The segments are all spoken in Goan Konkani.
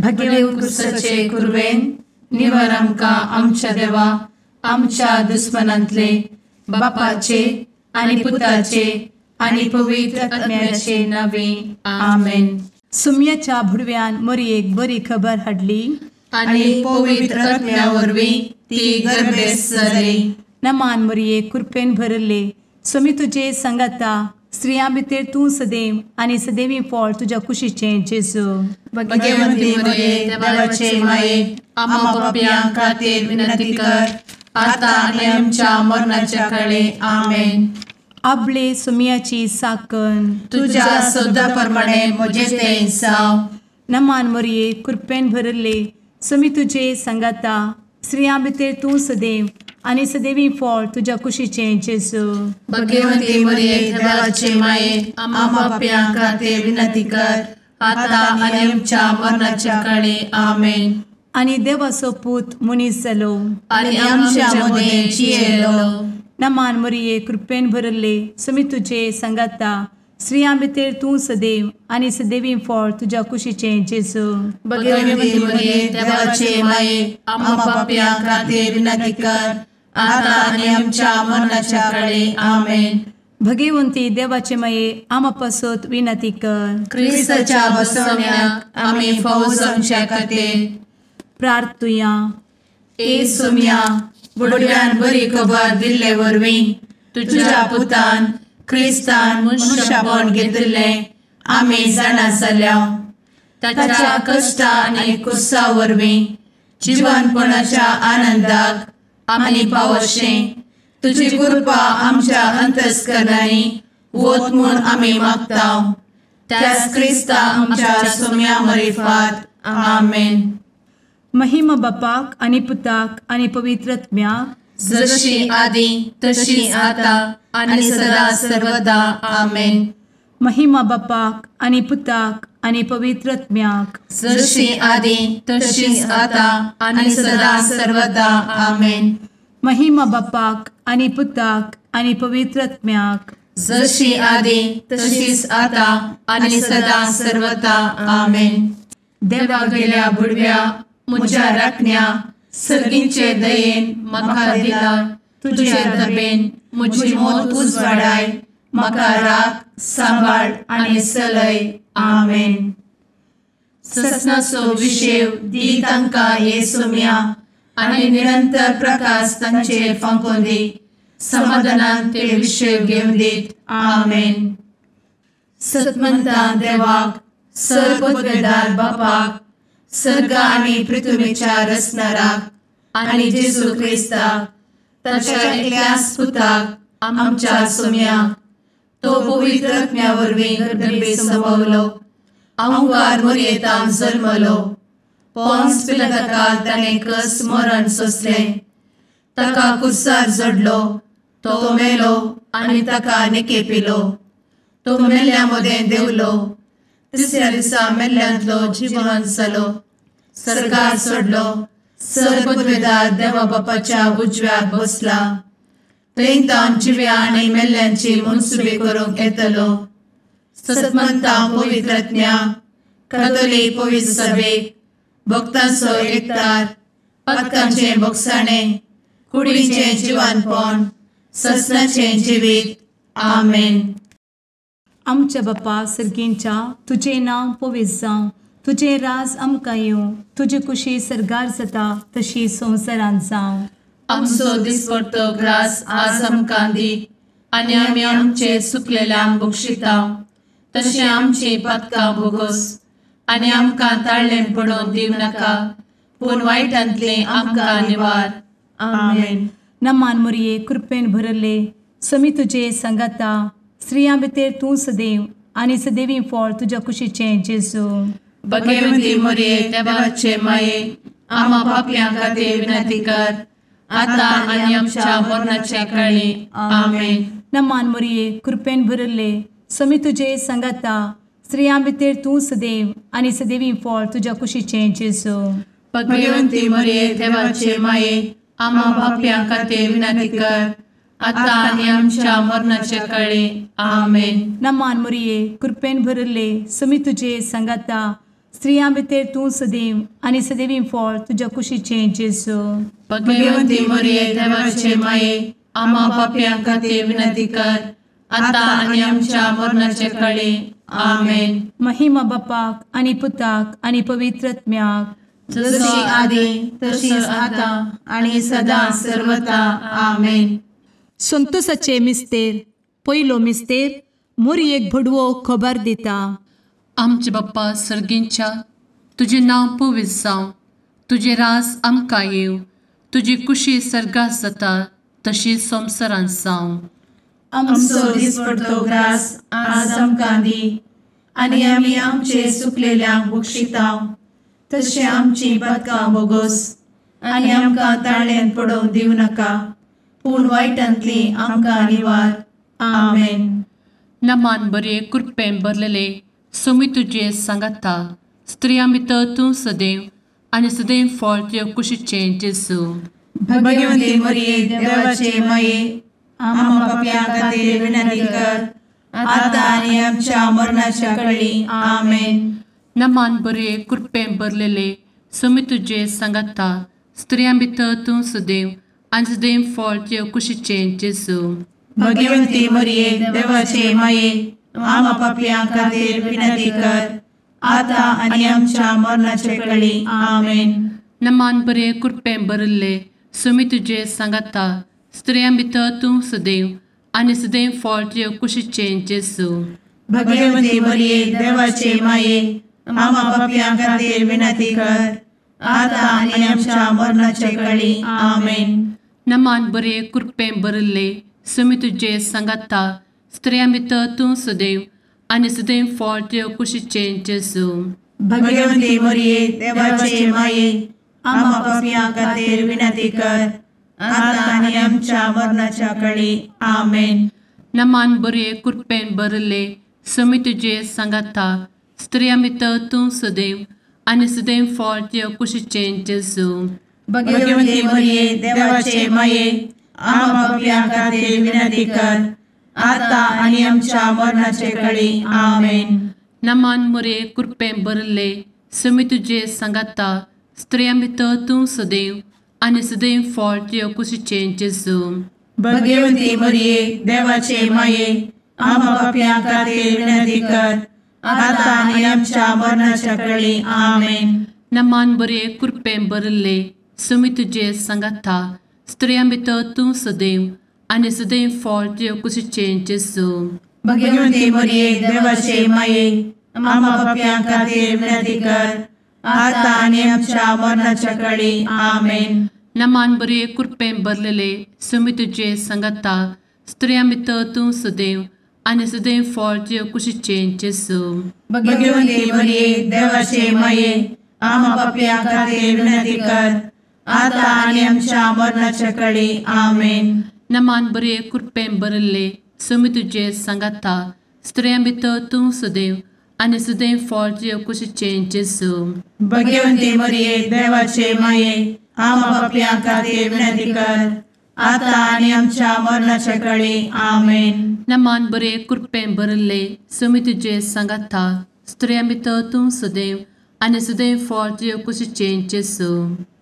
भगेव कुरवेन निवर आमकां आमच्या देवा आमच्या दुस्मनांतले बापाचे आनी पुताचे आनी पवित्र आत्म्याचे नावे आमेन. सुम्याच्या भुडव्यान मोरयेक बरी खबर हाडली आनी पवित्र आत्म्या वरवीं ती गर्भेस्त जाली. नमान मोरये, कृपेन भरले, स्वामी तुजे संगाता, स्त्रियां भितर तूं सदैव आनी सदैवी फळ तुज्या कुशीचें जेजू. भगवंती मोरये, देवाचे माये, आम्हा पापयां खातीर विनंती कर आता आनी आमच्या मरणाच्या काळे. आमेन. आपले सुम्याची साकन तुज्या सदा प्रमाणे म्हजें तें जावं. नमान मोरये, कृपेन भरले, स्वामी तुजे संगाता, स्त्रियां भितर तूं सदैव आनी सदैवी फळ तुज्या कुशीचें जेजू. भगवंती मोरये, देवाचे माये, आम्हा पापयां खातीर विनंती कर आता आनी आमच्या मरणाच्या काळे. आमेन. आनी देवाचो पूत मनीस जालो आनी आमच्या मदें जियेलो. नमान मोरये, कृपेन भरले, स्वामी तुजे संगाता, स्त्रियां भितर तूं सदैव आनी सदैवी फळ तुज्या कुशीचें जेजू. भगवंती मोरये, देवाचे माये, आम्हा पापयां खातीर विनंती कर आता आनी आमच्या मरणाच्या काळे. आमेन. भगवंती देवाचे माये, आम्हा पासत विनंती कर. क्रिस्ताच्या बसवण्याक आमी फावो जावच्या खातीर प्रार्थुया. ए सुम्या, बुडव्यान बरी खबर दिल्ले वरवीं तुज्या पुतान क्रिस्तान मनशापण घेतिल्लें आमी जाणा जाल्या. ताच्या कश्टा आनी कुसा वरवीं जिवनपणाच्या आनंदाक आमी पावशें तुजी कृपा आमच्या अंतस्करणांनी वत म्हूण आमी मागता. त्याच क्रिस्ता आमच्या सुम्या मरिफात. आमेन. महिमा बापाक आनी पुताक आनी पवित्र आत्म्याक, जशी आदी तशी आता आनी सदा सर्वदा. आमेन. महिमा बापाक आनी पुताक आनी पवित्र आत्म्याक, जशी आदी तशी आता आनी सदा सर्वदा. आमेन. महिमा बापाक आनी पुताक आनी पवित्र आत्म्याक, जशी आदी तशीच आता आनी सदा सर्वदा. आमेन. देवा गेल्या बुडव्या म्हज्या राखण्या सर्गींचे दयेन म्हाका दिला तुजे दबेन म्हजी मोत उजवाडाय, म्हाका राख सांबाळ आनी चलय. आमेन. ससनाचो विशेव दी तांकां हे सोम्या आनी निरंतर प्रकाश तांचेर फांकोवन दी, समाधानान ते विशेव घेवन दीत. आमेन. सतमंता देवाक, सर्वपदवेदार बापाक, सर्ग आनी पृथ्वीच्या रचणाराक आनी जेजू क्रिस्ताक ताच्या एकल्याच पुताक आमच्या सोम्याक, तो पवित्र आत्म्या वरवीं गर्भे संभवलो, अहंकार मोरयेतान जल्मलो, पोन्स पिलाताकाल ताणें कस मरण सोंसलें, ताका कुर्सार जडलो, तो मेलो आनी ताका निकेपिलो, तो मेल्ल्या मदें देंवलो, तिसऱ्या दिसा मेल्ल्यांतलो जिवन जालो, सर्गार सोडलो, सर्वपदवेदार देवा बापाच्या उजव्याक बसला, थंय तावन जिव्या आनी मेल्ल्यांची मनसुबी करूंक येतलो. सतमंता पवित्र आत्म्या, कातोलीक पवित्र सभेक, भक्तांचो एकतार, पातकांचें भोगसाणें, कुडीचें जिवानपण, ससनाचें जिवीत. आमेन. आमच्या बापा सर्गींच्या, तुजें नांव पवित्र जावं, तुजें राज आमकां येवं, तुजी कुशी सर्गार जाता तशी संवसारांत जावं. आमचो दिसपडतो ग्रास आज आमकां दी आनी आमी आमचे सुकलेल्यांक बक्षिता तशें आमची पातकां भोगोस आनी आमकां ताळ्ळें पडोवन दिवं नाका, पूण वायटांतलें आमकां निवार. आमेन. नमान मोरये, कृपेन भरले, स्वामी तुजे संगाता, स्त्रियां भितर तूं सदैव आनी सदैवी फळ तुज्या कुशीचें जेजू. भगवंती मोरये, देवाचे माये, आम्हा पापयां खातीर विनंती कर आता आनी आमच्या मरणाच्या काळी. आमेन. नमान मोरये, कृपेन भरले, स्वामी तुजे संगाता, स्त्रियां भितर तूं सदैव आनी सदैवी फळ तुज्या कुशीचें जेजू. भगवंती मोरये, देवाचे माये, आम्हा पापयां खातीर विनंती कर आता आनी आमच्या मरणाच्या काळी. आमेन. नमान मोरये, कृपेन भरले, स्वामी तुजे संगाता, स्त्रियां भितर तूं सदैव आनी सदैवी फळ तुज्या कुशीचें जेजू. भगवंती मरिये देवाचे माये, आम्हा पापयां खातीर विनंती कर, आतां आनी आमच्या मरणाचे कळे. आमेन. महिमा बापाक आनी पुताक आनी पवित्र आत्म्याक, जशी आदी तशीच आतां आनी सदां सर्वता. आमेन. संतोषाचे मिस्तेर. पयलो मिस्तेर मोरयेक भडवो खबर दिता. आमचे बाप्पा सर्गींच्या, तुजें नांव पवित्र जावं, तुजें राज आमकां येवं, तुजी कुशी सर्गात जाता तशी संवसारांत जावं. आमचो दिसपडतो ग्रास आज आमकां दी, आनी आमी आमचे सुकलेल्यांक बक्षिता तशें आमची पातकां बोगोस, आनी आमकां ताळ्यांत पडोवंक दिवं नाका, पूण वायटांतली आमकां निवार. आमेन. नमान बरे कृपेन भरलेले सोमी तुजे सांगाता, स्त्रियां भितर तूं सदैव आनी सदैव फळ तुज्या कुशीचें जेजू. भगवंती मरिये देवाचे माये, आम्हा पापयां खातीर विनंती कर, आतां आनी आमच्या मरणाच्या कळी. आमेन. नमान बरे कृपेन भरलेले सोमी तुजे सांगाता, स्त्रियां भितर तूं सदैव आनी सदैव फळ तुज्या कुशीचें जेजू. भगवंती मरिये देवाचे माये, आम्हा पापयां खातीर विनंती कर, आतां आनी आमच्या मरणाचे कळी. आमेन. नमान बरे कृपेन भरिल्ले सोमी तुजे सांगाता, स्त्रियां भितर तूं सदैव आनी सदैव फळ तुज्या कुशीचें जेजू. भगवंती मरिये देवाचे माये, आम्हा पापयां खातीर विनंती कर, आतां आनी आमच्या मरणाचे कळी. आमेन. नमान बरे कृपेन भरिल्ले सोमी तुजे सांगाता, स्त्रियां भितर तूं सदैव आनी सदैव फळ तुज्या कुशीचें जेजू. भगवंती मरिये देवाचे माये, आम्हा पापयां खातीर विनंती कर, आतां आनी आमच्या मरणाच्या कळी. आमेन. नमान बरे कृपेन भरिल्ले सोमी तुजे सांगाता, स्त्रियां भितर तूं सदैव आनी सदैव फळ तुज्या कुशीचें जेजू. भगवंती मरिये देवाचे माये, आम्हा पापयां खातीर विनंती कर, आतां आनी आमच्या मरणाचे कळी. आमेन. नमान मरिये कृपेन भरिल्ले सोमी तुजे सांगाता, स्त्रियां भितर तूं सदैव आनी सदैव फळ तुज्या कुशीचें जेजू. भगवंती मरिये देवाचे माये, आम्हा पापयां खातीर विनंती कर, आतां आनी आमच्या मरणाच्या कळी. आमेन. नमान बरे कृपेन भरिल्ले सोमी तुजे सांगाता, स्त्रियां भितर तूं सदैव आनी सदैव फळ तुज्या कुशीचें जेजू. भगवंती मरिये देवाचे माये, आम्हा पापयां खातीर विनंती कर, आतां आनी आमच्या मरणाच्या कळी. आमेन. नमान बरे कृपेन भरलेले सोमी तुजे सांगाता, स्त्रियां भितर तूं सदैव आनी सदैव फळ तुज्या कुशीचें जेजू. भगवंती मरिये देवाचे माये, आम्हा पापयां खातीर विनंती कर, आतां आनी आमच्या मरणाच्या कळी. आमेन. नमान बरे कृपेन भरिल्ले सोमी तुजे सांगाता, स्त्रियां भितर तूं सदैव आनी सदैव फळ तुज्या कुशीचें जेजू. भगवंती मरिये देवाचे माये, आम्हा पापयां खातीर विनंती कर, आतां आनी आमच्या मरणाच्या कळी. आमेन. नमान बरे कृपेन भरिल्ले सोमी तुजे सांगाता, स्त्रियां भितर तूं सदैव आनी सदैव फळ तुज्या कुशीचें जेजू.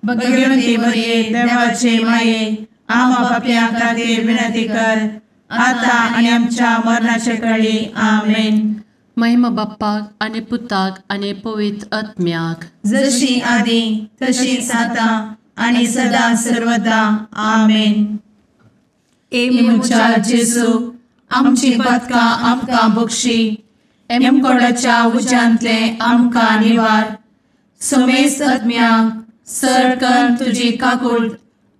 भगवंती मरिये देवाचे माये, आम्हा पापयां खातीर विनंती कर, आतां आनी आमच्या मरणाच्या कळी. आमेन. महिमा बाप्पाक आनी पुताक आनी पवित्र आत्म्याक, जशी आदी तशीच आतां आनी सदां सर्वदा. आमेन. ए म्हज्या जेजू, आमची पातकां आमकां बक्षी, एमकोडाच्या उज्यांतले आमकां निवार, समेस्त आत्म्यांक सरकन तुजी काकूट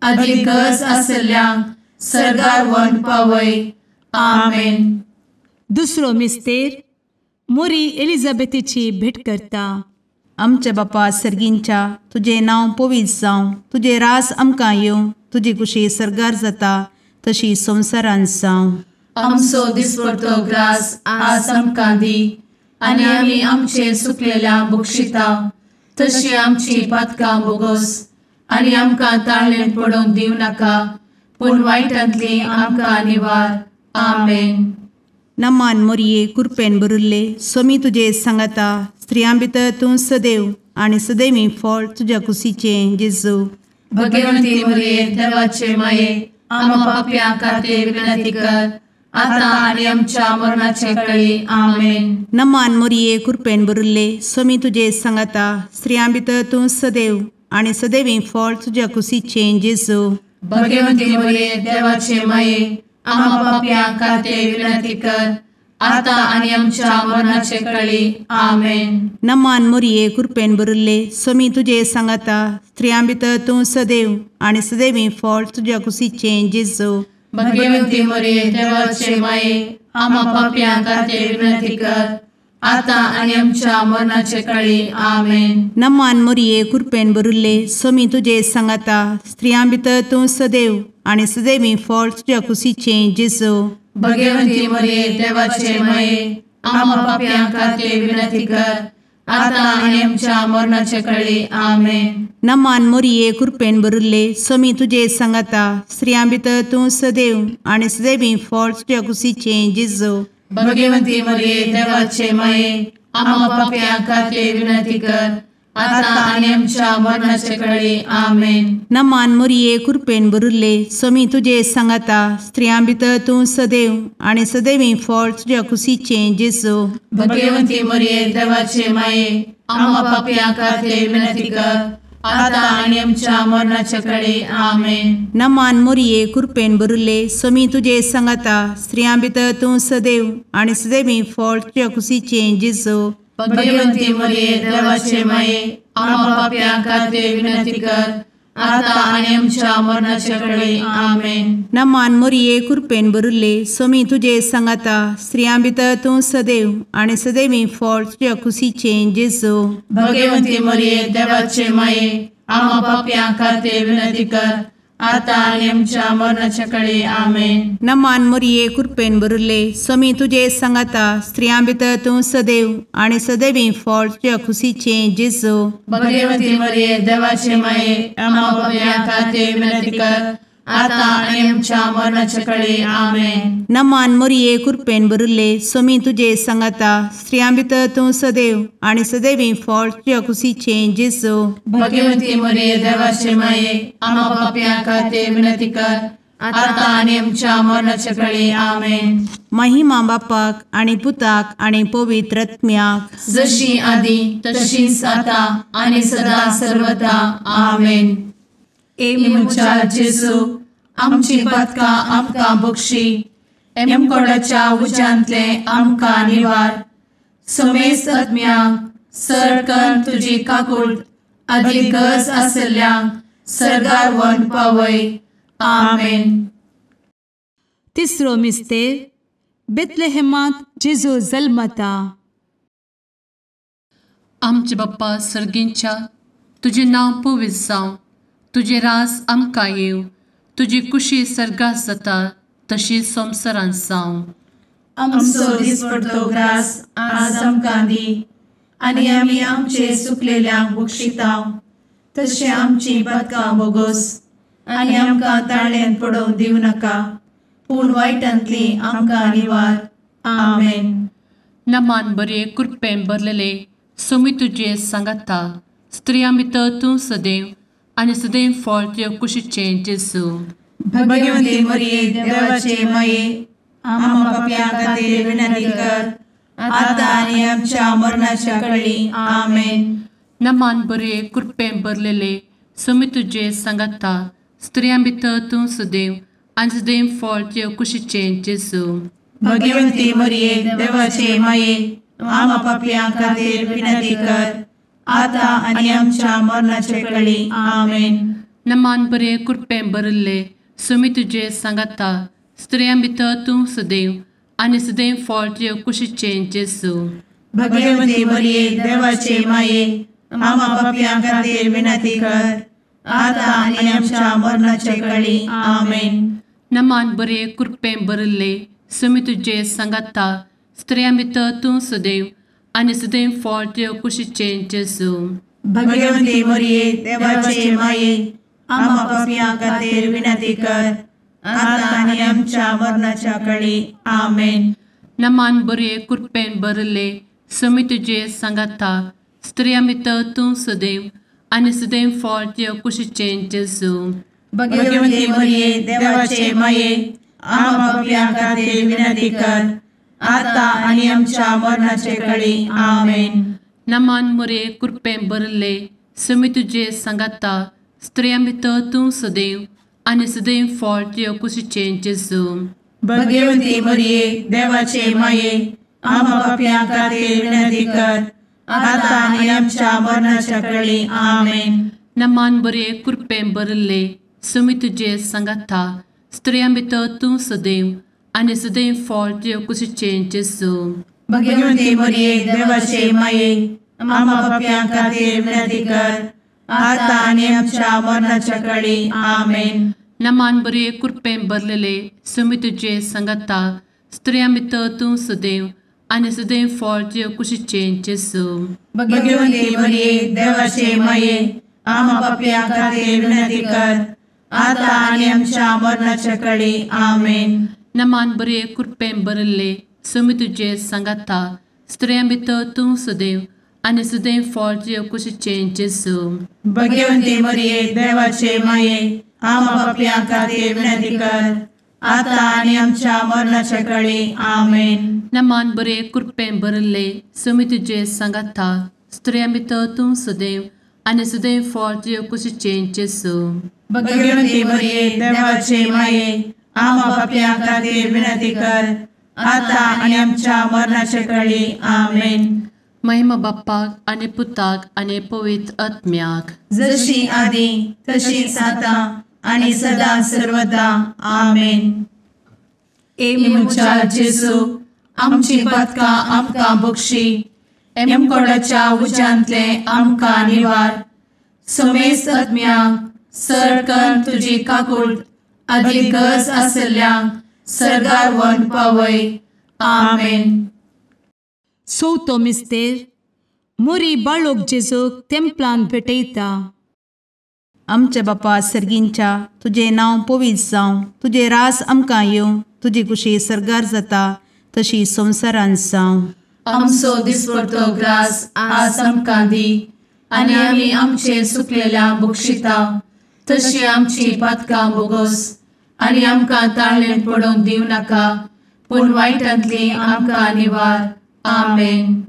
आदी गरज आशिल्ल्यांक सर्गार व्हरून पावय. आमेन. दुसरो मिस्तेर मोरी एलिझाबेथीची भेट करता. आमच्या बापा सर्गींच्या, तुजें नांव पवित्र जावं, तुजें रास आमकां येवं, तुजी कुशी सर्गार जाता तशी संवसारांत जावं. आमचो दिसपडतो ग्रास आज आमकां दी, आनी आमी आमचे सुकलेल्या बक्षिता तशी आमची पातकां बोगोस, आनी आमकां ताळ्ळेंत पडोवंक दिवं नाका, पूण वायटांतली आमकां निवार. आमेन. नमान मोरये कृपेन भरिल्ले, स्वामी तुजे सांगाता, स्त्रियां भितर तूं सदैव आनी सदैवी फळ तुज्या कुशीचें जेजू। भगवंती मरिये देवाचे माये आम्हा पाप्यां खातीर विनंती कर आता आनी आमच्या मरणाचे वेळी। आमेन। नमान मरिये कृपेन भरिल्ले स्वामी तुजे सांगाता स्त्रियां भितर तूं सदैव आनी सदैवी फळ तुज्या कुशीचें जेजू। भगवंती मरिये देवाचे माये आम्हा पाप्यां खातीर विनंती कर आता आनी आमच्या मरणाचे वेळी। आमेन। नमान मरिये कृपेन भरिल्ले स्वामी तुजे सांगाता स्त्रियां भितर तूं सदैव आनी सदैवी फळ तुज्या कुशीचें जेजू। भगवंती मरिये देवाचे माये आम्हा पाप्यां खातीर विनंती कर आता आनी आमच्या मरणाचे वेळी। आमेन। नमान मरिये कृपेन भरिल्ले स्वामी तुजे सांगाता स्त्रियां भितर तूं सदैव आनी सदैवी फळ तुज्या कुशीचें जेजू। भगवंती मरिये देवाचे माये आम्हा पाप्यां खातीर विनंती कर आता आनी आमच्या मरणाचे वेळी। आमेन। नमान मरिये कृपेन भरिल्ले स्वामी तुजे सांगाता स्त्रियां भितर तूं सदैव आनी सदैवी फळ तुज्या कुशीचें जेजू। भगवंती मरिये देवाचे माये आम्हा पाप्यां खातीर विनंती कर आता आनी आमच्या मरणाचे वेळी। आमेन। नमान मरिये कृपेन भरिल्ले स्वामी तुजे सांगाता स्त्रियां भितर तूं सदैव आनी सदैवी फळ तुज्या कुशीचें जेजू। भगवंती मरिये देवाचे माये आम्हा पाप्यां खातीर विनंती कर आता आनी आमच्या मरणाचे वेळी। आमेन। नमान मरिये कृपेन भरिल्ले स्वामी तुजे सांगाता स्त्रियां भितर तूं सदैव आनी सदैवी फळ तुज्या कुशीचें जेजू। भगवंती मरिये देवाचे माये आम्हा पाप्यां खातीर विनंती कर आता आनी आमच्या मरणाचे वेळी। आमेन। नमान मरिये कृपेन भरिल्ले स्वामी तुजे सांगाता स्त्रियां भितर तूं सदैव आनी सदैवी फळ तुज्या कुशीचें जेजू। भगवंती मरिये देवाचे माये आम्हा पाप्यां खातीर विनंती कर आता आनी आमच्या मरणाचे वेळी। आमेन। नमान मरिये कृपेन भरिल्ले स्वामी तुजे सांगाता स्त्रियां भितर तूं सदैव आनी सदैवी फळ तुज्या कुशीचें जेजू। भगवंती मरिये देवाचे माये आम्हा पाप्यां खातीर विनंती कर आता आनी आमच्या मरणाचे वेळी। आमेन। नमान मरिये कृपेन भरिल्ले स्वामी तुजे सांगाता स्त्रियां भितर तूं सदैव आनी सदैवी फळ तुज्या कुशीचें जेजू। भगवंती मरिये देवाचे माये आम्हा पाप्यां खातीर विनंती कर आता आनी आमच्या मरणाचे वेळी। आमेन। महिमा बापाक आनी पुताक आनी पवित्र आत्म्याक जशी आदी तशीच आता आनी सदा सर्वदा। आमेन। ए म्हज्या जेजू आमची पातकां आमकां बक्षी एमकोडाच्या उज्यांतले आमकां निवार समेस्त आत्म्यांक सरकन तुजी काकूट आदी गरज आशिल्ल्यांक सर्गार व्हरून पावय। आमेन। तिसरो मिस्तेर बेथलेहेमांत जेजू जल्मता। आमचे बाप्पा सर्गींच्या तुजें नांव पवित्र जावं, तुजें राज आमकां येवं, तुजी कुशी सर्गात जाता तशी संवसारांत जावं। आमचो दिसपडतो ग्रास आज आमकां दी आनी आमी आमचे सुकलेल्यांक बक्षितांव तशें आमची पातकां बोगोस आनी आमकां ताळ्यान पडोवंक दिवं नाका पूण वायटांतली आमकां निवार। आमेन। नमान बरे कृपेन भरलेले स्वामी तुजे सांगाता स्त्रियां भितर तूं सदैव आनी सदैव फळ तुज्या कुशीचें जेजू। भगवंती मरिये देवाचे माये आम्हा पाप्यां खातीर विनंती कर आता आनी आमच्या मरणाच्या वेळी। आमेन। नमान बरे कृपेन भरलेले स्वामी तुजे सांगाता स्त्रियां भितर तूं सदैव आनी सदैव फळ तुज्या कुशीचें जेजू। भगवंती मरिये देवाचे माये आम्हा पाप्यां खातीर विनंती कर आता आनी आमच्या मरणाचे वेळी। आमेन। नमान बरे कृपेन भरिल्ले स्वामी तुजे सांगाता स्त्रियां भितर तूं सदैव आनी सदैव फळ तुज्या कुशीचें जेजू। भगवंती मरिये देवाचे माये आम्हा पाप्यां खातीर विनंती कर आता आनी आमच्या मरणाचे वेळी। आमेन। नमान बरे कृपेन भरिल्ले स्वामी तुजे सांगाता स्त्रियां भितर तूं सदैव आनी सदैव फळ तुज्या कुशीचें जेजू। भगवंती मरिये देवाचे माये आम्हा पाप्यां खातीर विनंती कर आता आनी आमच्या मरणाच्या वेळी। आमेन। नमान बरे कृपेन भरिल्ले समी तुजे सांगाता स्त्रियां भितर तूं सदैव आनी सदैव फळ तुज्या कुशीचें जेजू. भगवती मरिये देवाचे माये आम्हा पाप्यां खातीर विनंती कर आता आनी आमच्या मरणाचे कळी. आमेन. नमान मोरये कृपेन भरिल्ले समी तुजे सांगाता स्त्रियां भितर तूं सदैव आनी सदैव फळ तुज्या कुशीचें जेजू. भगवती मरिये देवाचे माये आम्हा पाप्यां खातीर विनंती कर आता आनी आमच्या मरणाच्या कळी. आमेन. नमान बरे कृपेन भरिल्ले समी तुजे सांगाता स्त्रियां भितर तूं सदैव आनी सदैव फळ तुज्या कुशीचें जेजू. भगवती मरिये देवाचे माये आम्हा पाप्यां खातीर विनंती कर आता आनी आमच्या मरणाच्या कळी. आमेन. नमान बरे कृपेन भरलेले समी तुजे सांगाता स्त्रियां भितर तूं सदैव आनी सदैव फळ तुज्या कुशीचें जेजू. भगवती मरिये देवाचे माये आम्हा पाप्यां खातीर विनंती कर आता आनी आमच्या मरणाच्या कळी. आमेन. नमान बरे कृपेन भरिल्ले समी तुजे सांगाता स्त्रियां भितर तूं सदैव आनी सदैव फळ तुज्या कुशीचें जेजू. भगवती मरिये देवाचे माये आम्हा पाप्यां खातीर विनंती कर आता आनी आमच्या मरणाच्या कळी. आमेन. नमान बरे कृपेन भरिल्ले समी तुजे सांगाता स्त्रियां भितर तूं सदैव आनी सदैव फळ तुज्या कुशीचें जेजू. भगवती मरिये देवाचे माये आम्हा पाप्यां खातीर विनंती कर आता आनी आमच्या मरणाच्या कळी. आमेन. महिमा बाप्पाक आनी पुताक आनी पवित्र आत्म्याक, जशी आदी तशीच आता आनी सदा सर्वदा. आमेन. ए म्हज्या जेजू आमची पातकां आमकां बक्षी, एमकोडाच्या उज्यांतले आमकां निवार, समेस्त आत्म्यांक सरकन तुजी काकूट आदी गरज आसल्ल्यांक सर्गार व्हरून पावय. आमेन. चवथो मिस्तेर मोरी बाळोक जेजूक तेंपलान भेटयता. आमच्या बापा सर्गींच्या तुजें नांव पवित्र जावं, तुजें रास आमकां येवं, तुजी कुशी सर्गार जाता तशी संवसारांत जावं. आमचो दिसपडतो ग्रास आज आमकां दी आनी आमी आमचे सुकलेल्या बक्षिता तशी आमची पातकां बोगोस आनी आमकां ताळेन पडोवंक दिवं नाका, पूण वायटांतली आमकां निवार. आमेन.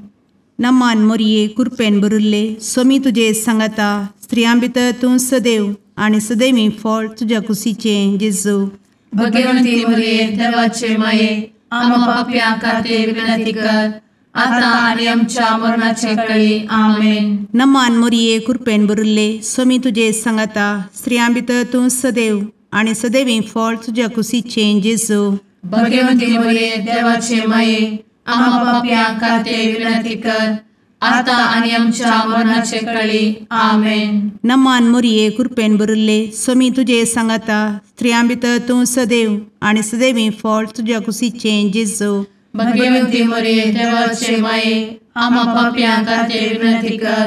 नमान मोरये कृपेन भरिल्ले स्वामी तुजे सांगाता स्त्रियां भितर तूं सदैव आनी सदैवी फळ तुज्या कुशीचें जेजू. भगवती मोरये देवाचे माये आम्हा पाप्यां खातीर विनंती कर आता आनी आमच्या मरणाचे कळी. आमेन. नमान मोरये कृपेन भरिल्ले स्वामी तुजे सांगाता स्त्रियां भितर तूं सदैव आनी सदैवी फळ तुज्या कुशीचें जेजू. भगवती मोरये देवाचे माये आम्हा पाप्यां खातीर विनंती कर आता आनी आमच्या मरणाचे कळी. आमेन. नमान मोरये कृपेन भरिल्ले स्वामी तुजे सांगाता स्त्रियां भितर तूं सदैव आनी सदैवी फळ तुज्या कुशीचें जेजू. भगवती मोरये देवाचे माये आम्हा पाप्यां खातीर विनंती कर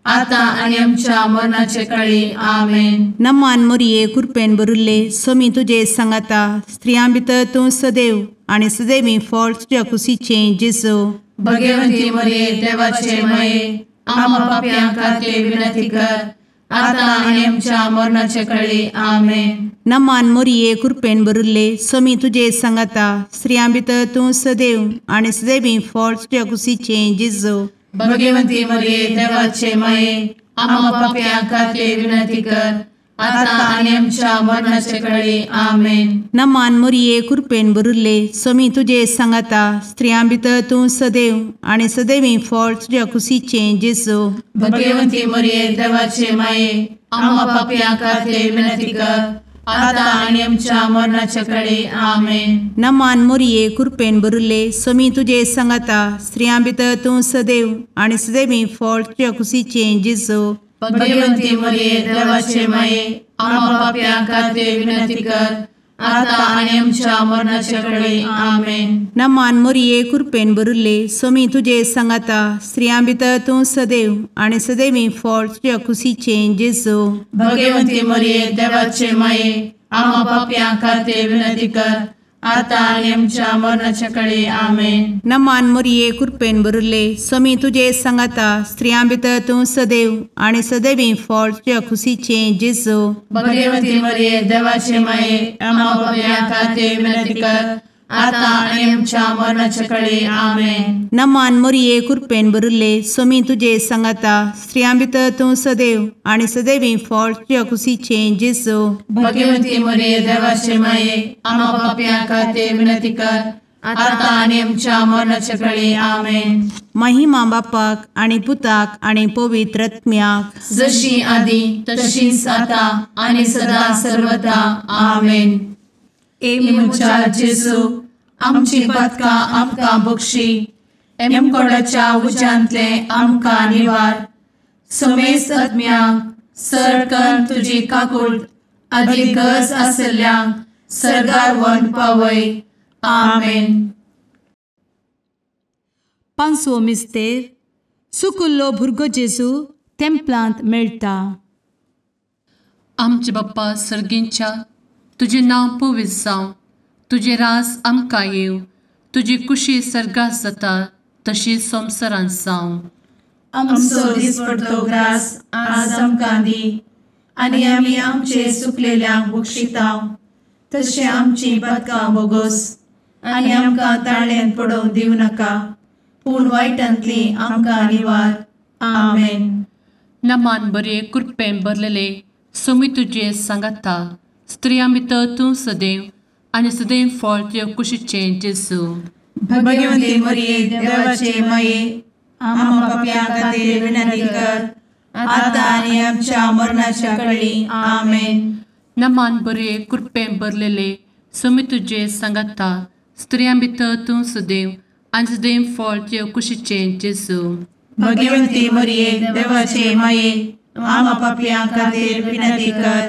आता आनी आमच्या मरणाचे कळी. आमेन. नमान मोरये कृपेन भरिल्ले स्वामी तुजे सांगाता स्त्रियां भितर तूं सदैव आनी सदैवी फळ तुज्या कुशीचें जेजू. भगवती मोरये देवाचे माये आम्हा पाप्यां खातीर विनंती कर आता आनी आमच्या मरणाचे कळी. आमेन. नमान मोरये कृपेन भरिल्ले स्वामी तुजे सांगाता स्त्रियां भितर तूं सदैव आनी सदैवी फळ तुज्या कुशीचें जेजू. भगवती मोरये देवाचे माये आम्हा पाप्यां खातीर विनंती कर आता आनी आमच्या मरणाचे कळी. आमेन. नमान मोरये कृपेन भरिल्ले स्वामी तुजे सांगाता स्त्रियां भितर तूं सदैव आनी सदैवी फळ तुज्या कुशीचें जेजू. भगवती मोरये देवाचे माये आम्हा पाप्यां खातीर विनंती कर आता आनी आमच्या मरणाचे कळी. आमेन. नमान मोरये कृपेन भरिल्ले स्वामी तुजे सांगाता स्त्रियां भितर तूं सदैव आनी सदैवी फळ तुज्या कुशीचें जेजू. भगवती मोरये देवाचे माये आम्हा पाप्यां खातीर विनंती कर आता आनी आमच्या मरणाचे कळी. आमेन. नमान मोरये कृपेन भरिल्ले स्वामी तुजे सांगाता स्त्रियां भितर तूं सदैव आनी सदैवी फळ तुज्या कुशीचें जेजू. भगवती मोरये देवाचे माये आम्हा पाप्यां खातीर विनंती कर आतां आनी आमच्या मरणाच्या कळे. आमेन. नमान मोरये कृपेन भरिल्ले, स्वामी तुजे सांगाता, स्त्रियां भितर तूं सदैव आनी सदैवी फळ तुज्या खुशीचें जेजू. भगवती मरिये देवाचे माये, आम्हा पाप्यां खातीर विनंती कर, आतां आनी आमच्या मरणाच्या कळे. आमेन. नमान मोरये कृपेन भरिल्ले, स्वामी तुजे सांगाता, स्त्रियां भितर तूं सदैव आनी सदैवी फळ तुज्या खुशीचें जेजू. भगवती मरिये देवाचे माये, आम्हा पाप्यां खातीर विनंती कर, आतां आनी आमच्या मरणाच्या कळे. आमेन. महिमा बापाक आनी पुताक आनी पवित्र आत्म्याक, जशी आदी तशीच आतां आनी सदा सर्वदा. आमेन. ए म्हज्या जेजू, आमची पातकां आमकां बक्षी, एमकोडाच्या उज्यांतले आमकां निवार, समेस्त आत्म्यांक सरकन तुजी काकूट आदी गरज आशिल्ल्यांक सर्गार व्हरून पावय. आमेन. पांचवो मिस्तेर, सुकुल्लो भुरगो जेजू तेंपलांत मेळटा. आमचे बाप्पा सर्गींच्या, तुजें नांव पवित्र जावं, तुजें राज आमकां येवं, तुजी कुशी सर्गात जाता तशी संवसारांत जावं. आमचो दिसपडतो ग्रास आज आमकां दी, आनी आमी आमचे सुकलेल्यांक बक्षिता तशें आमची पातकां बोगोस, आनी आमकां ताळ्यांत पडोवंक दिवं नाका, पूण वायटांतली आमकां निवार. आमेन. नमान बरे कृपेन भरलेले, स्वामी तुजे सांगाता, स्त्रियां भितर तूं सदैव आनी सदैव फळ तुज्या कुशीचें जेजू. भगवती मरिये देवाचे माये, आम्हा पाप्यां खातीर विनंती कर, आतां आनी आमच्या मरणाच्या कळी. आमेन. नमान बरे कृपेन भरलेले, स्वामी तुजे सांगाता, स्त्रियां भितर तूं सदैव आनी सदैव फळ तुज्या कुशीचें जेजू. भगवती मरिये देवाचे माये, आम्हा पाप्यां खातीर विनंती कर,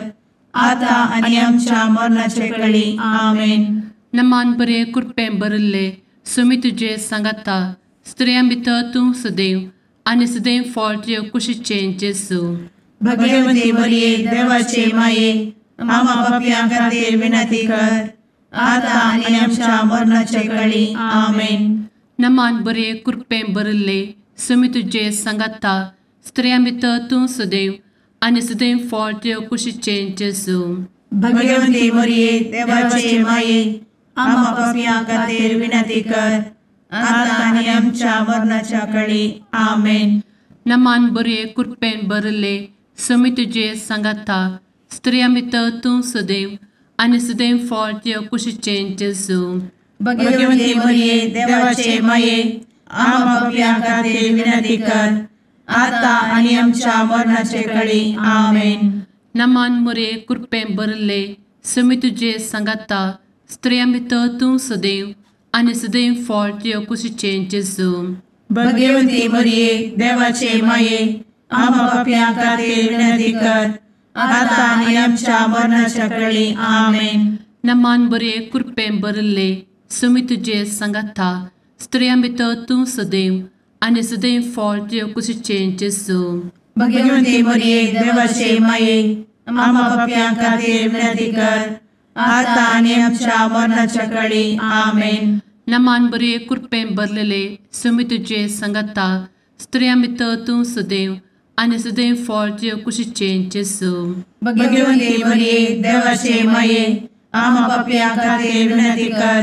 आतां आनी आमच्या मरणाच्या कळी. आमेन. नमान बरे कृपेन भरिल्ले, स्वामी तुजे सांगाता, स्त्रियां भितर तूं सदैव आनी सदैव फळ तुज्या कुशीचें जेजू. भगवती मरिये देवाचे माये, आम्हा पाप्यां खातीर विनंती कर, आतां आनी आमच्या मरणाच्या कळी. आमेन. नमान बरे कृपेन भरिल्ले, स्वामी तुजे सांगाता, स्त्रियां भितर तूं सदैव आनी सदैव फळ तुज्या कुशीचें जेजू. भगवती मरिये देवाचे माये, आम्हा पाप्यां खातीर विनंती कर, आतां आनी आमच्या मरणाच्या कळी. आमेन. नमान बरे कृपेन भरिल्ले, स्वामी तुजे सांगाता, स्त्रियां भितर तूं सदैव आनी सदैव फळ तुज्या कुशीचें जेजू. भगवती मरिये देवाचे माये, आम्हा पाप्यां खातीर विनंती कर, आतां आनी आमच्या मरणाचे कळी. आमेन. नमान मरिये कृपेन भरिल्ले, स्वामी तुजे सांगाता, स्त्रियां भितर तूं सदैव आनी सदैव फळ तुज्या कुशीचें जेजू. भगवती मरिये देवाचे माये, आम्हा पाप्यां खातीर विनंती कर, आतां आनी आमच्या मरणाच्या कळी. आमेन. नमान बरे कृपेन भरिल्ले, स्वामी तुजे सांगाता, स्त्रियां भितर तूं सदैव आनी सदैव फळ तुज्या कुशीचें जेजू. भगवती मरिये देवाचे माये, आम्हा पाप्यां खातीर विनंती कर, आतां आनी आमच्या मरणाच्या कळी. आमेन. नमान बरे कृपेन भरलेले, स्वामी तुजे सांगाता, स्त्रियां भितर तूं सदैव आनी सदैव फळ तुज्या कुशीचें जेजू. भगवती मरिये देवाचे माये, आम्हा पाप्यां खातीर विनंती कर,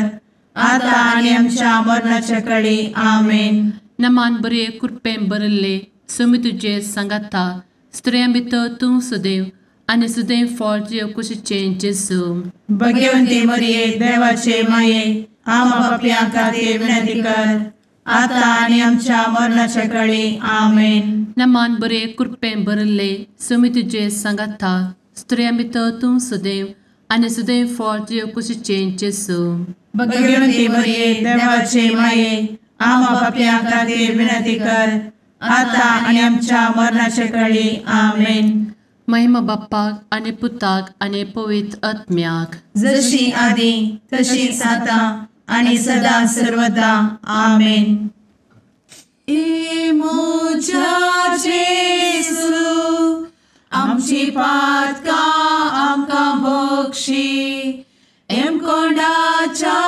आतां आनी आमच्या मरणाच्या कळी. आमेन. नमान बरे कृपेन भरिल्ले, स्वामी तुजे सांगाता, स्त्रियां भितर तूं सदैव आनी सदैव फळ तुज्या कुशीचें जेजू. भगवती मरिये देवाचे माये, आम्हा पाप्यां खातीर विनंती कर, आतां आनी आमच्या मरणाच्या कळी. आमेन. नमान बरे कृपेन भरिल्ले, स्वामी तुजे सांगाता, स्त्रियां भितर तूं सदैव आनी सदैव फळ तुज्या कुशीचें जेजू. भगवती मरिये देवाचे माये, आम्हा पाप्यां खातीर विनंती कर, आतां आनी आमच्या मरणाच्या कळी. आमेन. महिमा बाप्पाक आनी पुताक आनी पवित्र आत्म्याक, जशी आदी तशीच आतां आनी सदा सर्वदा. आमेन. ए म्हज्या जेजू, आमची पातकां आमकां बक्षी, एमकोंडाच्या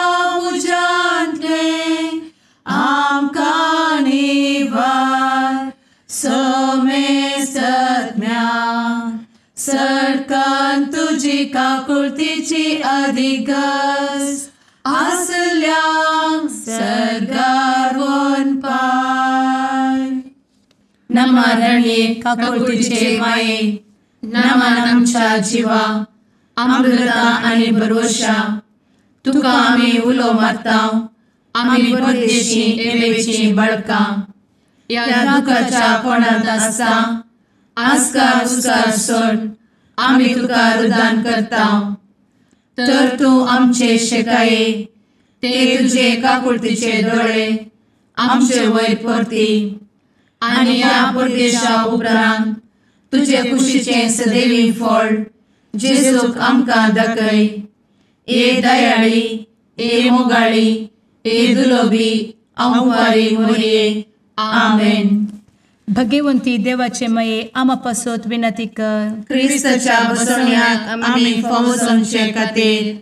तुजी काकुळतीची अधिगस आसल्यांक सर्गार वनपाय. नमा रणये काकुळतीचे माये, नमन आमच्या जिवा, अमृता आनी भरवशा, तुका आमी उलो मारता, आमी परदेशी एवेची बळकां, ह्या दुखाच्या कोणांत आसता आस्कार उस्कार सोड आमी तुका रुदान करता. तर तूं आमचे शेकाये ते तुजे काकुळतीचे दोळे आमचे वयर परती आनी ह्या परदेशा उपरांत तुजे कुशीचें सदैवी फळ जेजूक आमकां दाखय. ए दयाळी, ए मोगाळी, ए दुलोबी अंवारी मोरये. आमेन. भगवंती देवाचे मये आमा पासत विनंती कर. क्रिस्ताच्या बसवण्याक आमी फावो जावचे खातीर.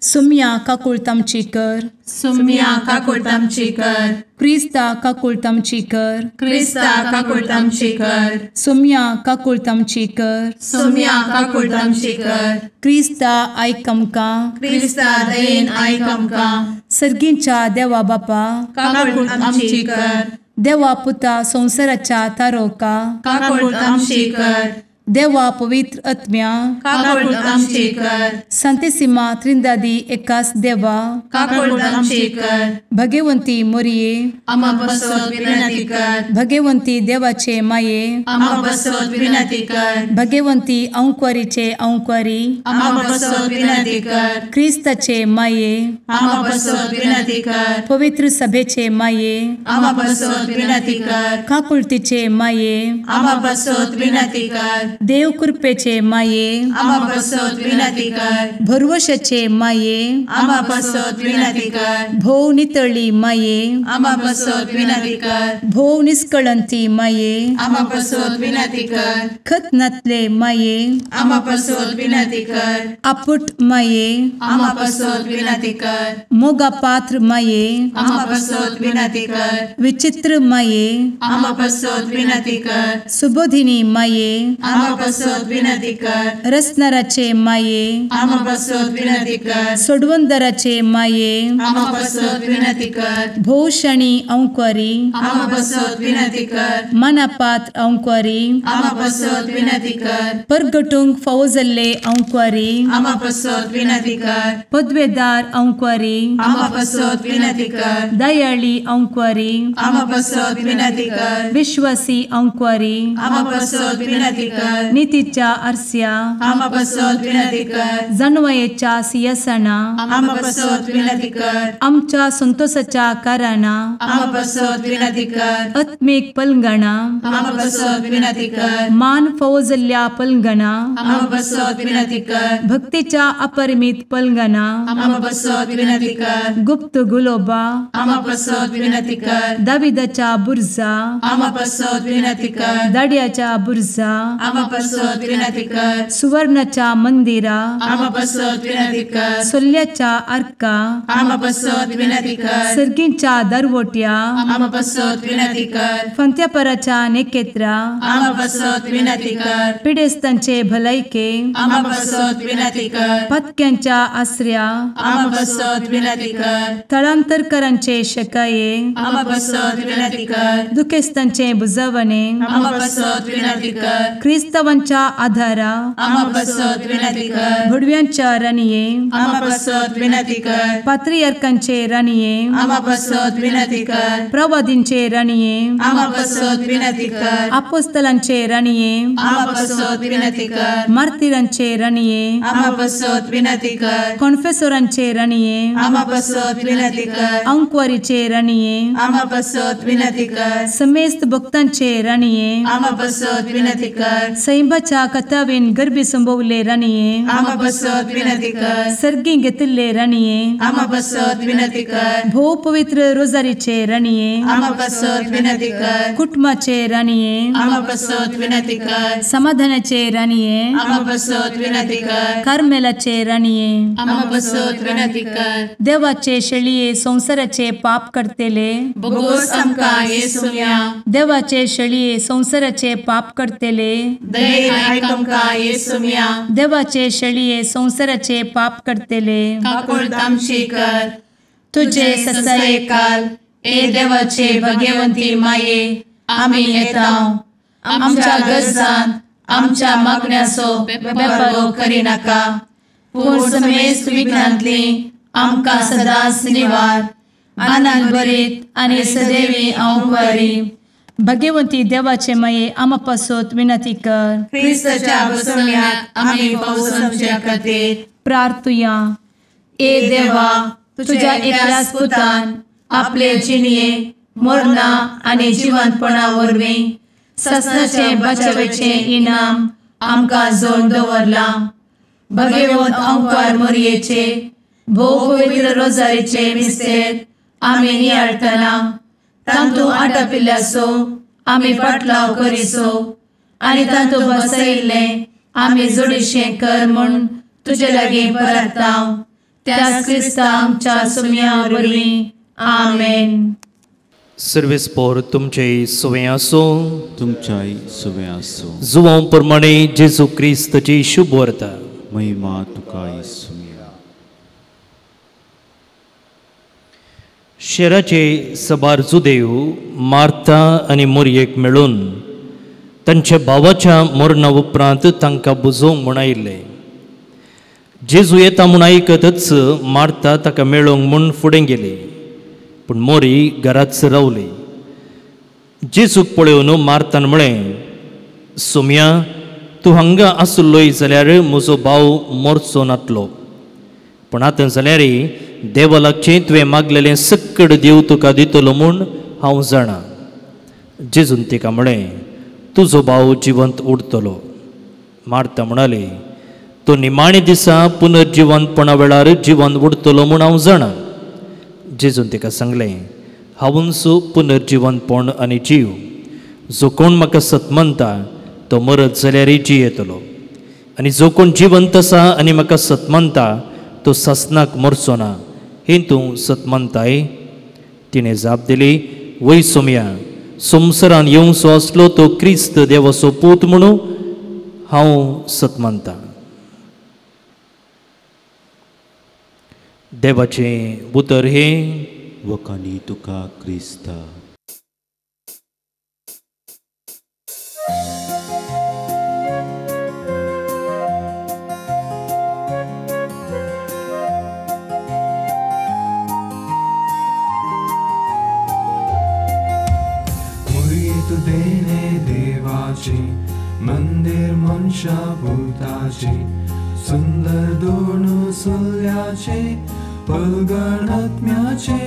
सुम्या काकुळतामची कर. सुम्या काकुळतामची कर. क्रिस्ता काकुळतामची कर. क्रिस्ता काकुळतामची कर. सुम्या काकुळतामची कर. सुम्या काकुळतामची कर. क्रिस्ता आयक आमकां. क्रिस्ता दयेन आयक आमकां. सर्गींच्या देवा बापा काकुळतामची कर. देवा पुता संवसाराच्या तारोका काकुळतामची कर. देवा पवित्र आत्म्या काकुळतामची कर. संतेसिमा त्रिंदादी एकास देवा काकुळतामची कर. भगवंती मोरये आमा पासत विनंती कर. भगवंती देवाचे माये आमा पासत विनंती कर. भगवंती अंकुरीचे अंकुरी आमा पासत विनंती कर. क्रिस्ताचे माये आमा पासत विनंती कर. पवित्र सभेचे माये आमा पासत विनंती कर. काकुळतीचे माये आमा पासत विनंती कर. देव कृपेचे माये आमा पासत विनंती कर. भरवशाचे माये आमा पासत विनंती कर. भोव नितळी माये आमा पासत विनंती कर. भोव निष्कळंती माये आमा पासत विनंती कर. खत नातले माये आमा पासत विनंती कर. आपुट माये आमा पासत विनंती कर. मोगा पात्र माये आमा पासत विनंती कर. विचित्र माये आमा पासत विनंती कर. सुबोधिनी माये आमा पासत विनंती कर. रसनाराचे माये आमा पासत विनंती कर. सोडवंदराचे माये आमा पासत विनंती कर. भोवशणी अंकुरी आमा पासत विनंती कर. मनापात्र अंकुरी आमा पासत विनंती कर. परगटूंक फावो जाल्ले अंकुरी आमा पासत विनंती कर. पदवेदार अंकुरी आमा पासत विनंती कर. दयाळी अंकुरी आमा पासत विनंती कर. विश्वासी अंकुरी आमा पासत विनंती कर. नितीच्या आरस्या आमा पासत विनंती कर. जानवयेच्या सिंहासना आमा पासत विनंती कर. आमच्या संतोषाच्या कारणा आमा पासत विनंती कर. आत्मीक पलंगणा आमा पासत विनंती कर. मान फावो जाल्ल्या पलंगणा आमा पासत विनंती कर. भक्तीच्या अपरिमित पलंगणा आमा पासत विनंती कर. गुप्त गुलोबा आमा पासत विनंती कर. दाविदाच्या बुर्जा आमा पासत विनंती कर. दाड्याच्या बुर्जा आमा पासत विनंती कर. सुवर्णाच्या मंदिरा आमा पासत विनंती कर. सोल्ल्याच्या आर्का आमा पासत विनंती कर. सर्गींच्या दरवट्या आमा पासत विनंती कर. फंत्यापराच्या नेकेत्रा आमा पासत विनंती कर. पिडेस्तांचे भलायके आमा पासत विनंती कर. पत्क्यांच्या आसऱ्या आमा पासत विनंती कर. थळांतरकरांचे शकाये आमा पासत विनंती कर. दुखेस्तांचे बुजवणे आमा पासत विनंती कर. क्रिस्तावांच्या आधारा आमा पासत विनंती कर. भुडव्यांच्या राणये आमा पासत विनंती कर. पात्रियार्कांचे राणये आमा पासत विनंती कर. प्रवादींचे राणये आमा पासत विनंती कर. आपोस्तलांचे राणये आमा पासत विनंती कर. मार्तिरांचे राणये आमा पासत विनंती कर. कॉन्फेसोरांचे राणये आमा पासत विनंती कर. अंकुवारीचे राणये आमा पासत विनंती कर. समेस्त भक्तांचे राणये आमा पासत विनंती कर. सैंबाच्या कथावेन गर्भी संभवले राणये आमा पासत विनंती कर. सर्गी घेतिल्ले राणये आमा पासत विनंती कर. भोव पवित्र रोजारीचे राणये आमा पासत विनंती कर. कुटुंबाचे राणये आमा पासत विनंती कर. समाधानाचे राणये आमा पासत विनंती कर. कार्मेलाचे राणये आमा पासत विनंती कर. देवाचे शेळये संवसाराचे पाप करतेले बोगोस आमकां येसुम्या देवाचे शेळये संवसाराचे पाप करतेले दयेन आयक आमकां येसुम्या. देवाचे शेळये संवसाराचे पाप करतले काकुळट आमची कर. तुजे ससायेकाल ए देवाचे भगवंती माये आमी येता. आमच्या गरजान आमच्या मागण्याचो बेपर्वो करिनाका, पूण समेस्त विघ्नांतली आमकां सदांच निवार. आनंद भरीत आनी सदैवी अंवकारी. भगवंती देवाचे माये आमा पासत विनंती कर. क्रिस्ताच्या बसवण्याक आमी पावसाच्या खातीर प्रार्थुया. ए देवा, तुझ्या एकल्याच पुतान आपले जिणये मरणा आनी जिवंतपणा वरवीं ससनाचे बचावेचे इनाम आमकां जोड दवरलां. भगवंत अंकार मोरयेचे भोव पवित्र रोजारीचे मिस्तेर आमी नियाळटना तांतू आटापिल्ल्याचो आमी पाटलाव करिसो आनी तांतू बसयिल्लें आमी जोडीशें कर म्हूण तुजे लागीं परता. त्याच क्रिस्ता आमच्या सुम्या वरवीं. आमेन. सर्वेस पोर तुमचे सुवें आसूं. तुमच्याय सुवें आसूं. जुवां प्रमाणे जेजू क्रिस्ताची शुभ वार्ता. महिमा तुका येसुम्या. शेराचे सबार जुदेव मार्ता आनी मोरयेक मेळून तांच्या भावाच्या मरणा उपरांत तांकां बुजोवंक म्हूण आयिल्ले. जेजू येता म्हूण आयकतच मार्ता ताका मेळोवंक म्हूण फुडें गेली, पूण मोरी घराच रावली. जेजूक पळोवन मार्तान म्हळें, सोम्या, तूं हांगा आसलोय जाल्यार म्हजो भाव मरचो नातलो, पूण आतां जाल्यार देवा लागचें तुवें मागलेलें सक्कड देव तुका दितलो म्हूण हांव जाणा. जेजून तिका म्हळें, तुजो भाव जिवंत उरतलो. मार्ता म्हणाली, तो निमाणे दिसा पुनर्जिवंतपणा वेळार जिवंत उरतलो म्हूण हांव जाणा. जेजून तिका सांगलें, हांवूच पुनर्जिवंतपण आनी जीव. जो कोण म्हाका सतमनता तो मरत जाल्यारय जियेतलो, आनी जो कोण जिवंत आसा आनी म्हाका सतमनता तो सासनाक मरचो ना. हें तूं सतमनताय? तिणें जाप दिली, वय सोम्या, संवसारान येवचो आसलो तो क्रिस्त देवाचो पूत म्हणून हांव सतमनता. देवाचें उतर हें. वखानी तुका क्रिस्ता. मुरीत देणे देवाचे मंदिर मनशा भूताचे सुंदर दोन सुल्याचे पलगणात्म्याचे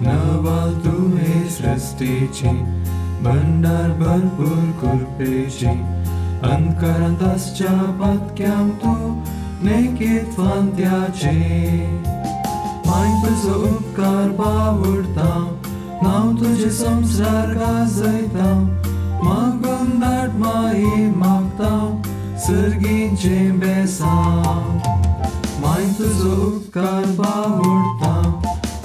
नवाल तुवे सृष्टीचे भंडार भरपूर कृपेचे अंतकरांत आसच्या पातक्यांक तूं नेकीत फांत्याचे. माय तुजो उपकार बावडता नांव तुजें संवसार गाजयता मागून धाड माई मागता सर्गीचें बेसांव. माय तुजो उपकार बावडता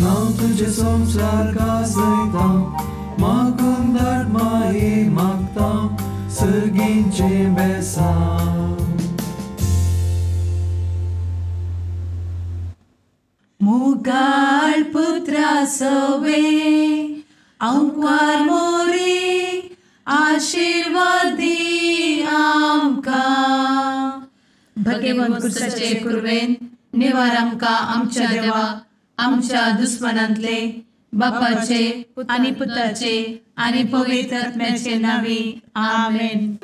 नांव तुजें संवसार गाजयता मागून धाड माई मागता सर्गीचें बेसांव. मुगाळ पुत्रा सवे अंकार मोरी आशीर्वादी आमकां. भगवंत कुर्साचे कुर्वेन निवार आमकां आमच्या देवा आमच्या दुस्मनांतले बापाचे आनी पुताचे आनी पवित्र आत्म्याचे नांवी. आमेन.